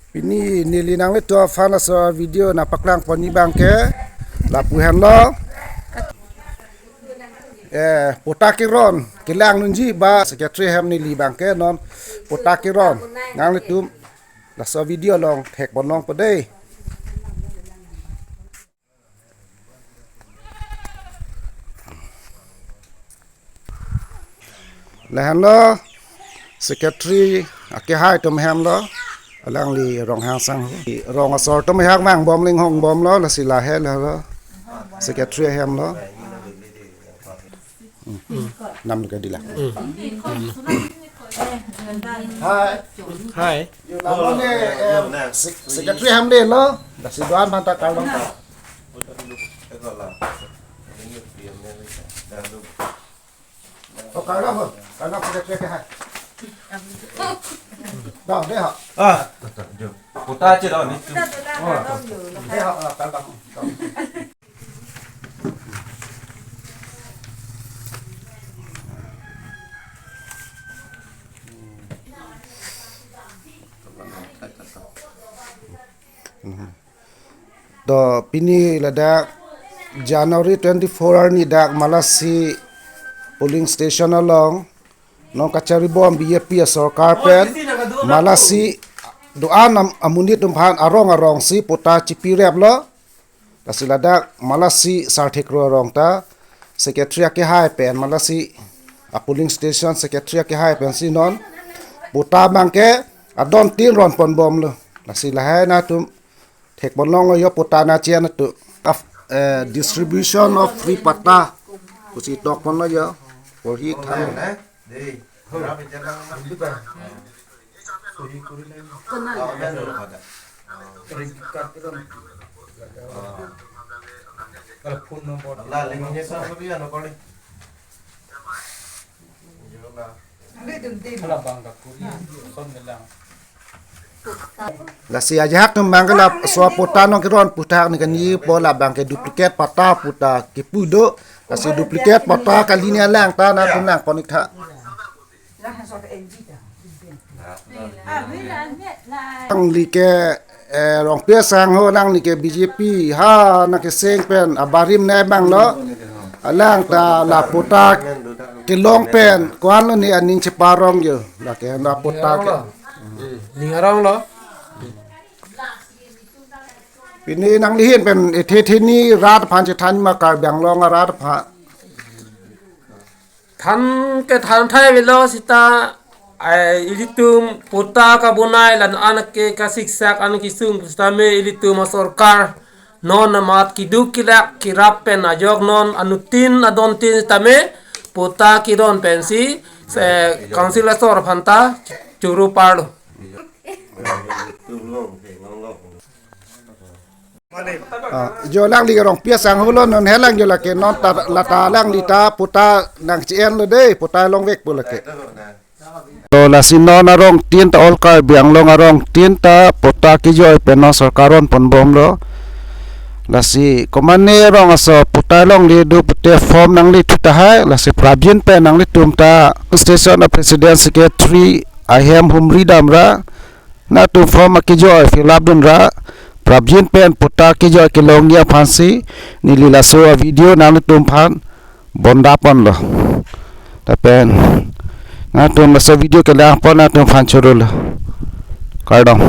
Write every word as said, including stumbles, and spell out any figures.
Pini neli nanglitum aphan laso video nangpaklang ponji abangke lapu henlo. Eh, patta keron kelang nunji ba secretary ahem neli abangke non patta keron. Nanglitum laso video along thek pon longpo dei. Lahenlo secretary akehai atum ahem lo, alangli Ronghang Sangho. Rong asor atum ahak mang bom, linghong bomlo, lasi lahelo secretary ahem lo. Hmm. Nam ke dila. Hmm. Hai. Hai. Yo, lapu ne, eh, sek-, secretary ahem dei lo. Lasi do-an aphan ta kardom. Oh, kardom, kardom secretary akehai. Dah, deh, ha. Ah, patta ache lo ni. Deh, ha, ah, kardom. To pini ladak January twenty-four arni dak Malasi polling station along non kachari bom B J P asorkar pen Malasi do-an am-, amonit atum aphan arong arong si patta chipi rep lo. Lasi ladak Malasi Sarthik Ro arong ta secretary akehai pen, Malasi a polling station secretary akehai pensi non patta abangke adon tin ron pon bomlo. Lasi lahai nangtum thek pon longlo yo patta nangcheng atum. Af-, eh, distribution of free patta pusi tok ponlo yo. Porhi than. Lasi ajahak atum abangke laso patta nangkeron pu thak ni kani po, labangke duplicate patta pu ta kipu do. Lasi duplicate patta kali ni alang ta nangtum lang pon ik tha. Alangli ke, eh, Rongpi Sangho, alangli ke B J P ha nangkeseng pen abarim ne abang lo. Alang ta la patta kelong pen ko-an lo ne aning cheparong yo. Lake la patta ke. Ning arong lo. Pini nangli ahin pen ethe theni rat aphan chethan ma, Karbi Anglong arat aphan. Than ke than thai avelo seta, ai, ilitum patta kabonai la-an ke kasiksak an kisung sitame ilitum asorkar non amat keduk kelak kerap pen ajok non anuttin adon tin sitame patta keron pensi se council asor aphan ta choro parlo. Ah, jo alangli ke Rongpi Sangho lo, non helang jo lake non ta, lata alangli ta patta nangche-en lo dei, patta longvek pu lake. To lasi non arong tin ta all Karbi Anglong arong tin ta patta kejoi pen non sorkar ron pon bomlo. Lasi komane arong aso patta longle do pute form nangli thu tahai, lasi prapjin pen nanglitum ta station a president secretary ahem humri damra nangtum form akejoi fill up dunra, prapjin pen patta kejoi kelongji aphansi neli laso a video nangtum aphan bonda ponlo. Lapen nangtum laso video kelang pon nangtum aphan chorolo. Kardom.